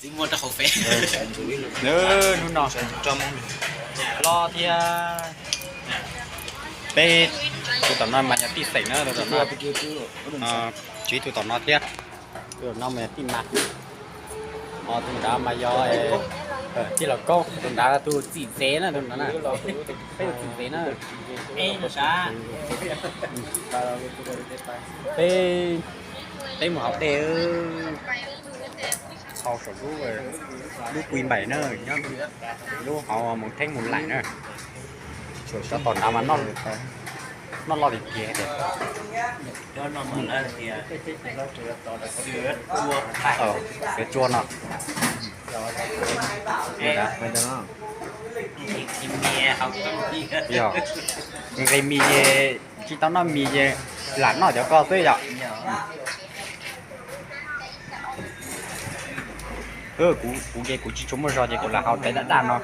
Hnub no los thiab. Peb tus tom no mas yog tij xeem na, tus tom no. Tsis tus tom no thiab. Tus tom no mas yog tij mas. Ho tus nrad mas yog tij laug Koob, tus nrad tus txim ntxev na, tus nrad na. Peb tus txim ntxev na. Peb, peb mus hauv dej, hauv saum lub, lub Pui Npaim na, nyob lub hauv Moos Theeb Moos Laim na. Tshuav xyov tom nrad mas noj loj tiag tiag. Xiav tsua no. Yog nqis mis ces tsis tau noj mis ces lam noj cov ko xwb yom. Kuv ces kuv tsis tshua muaj zog ces kuv lam hau tais daj daj no.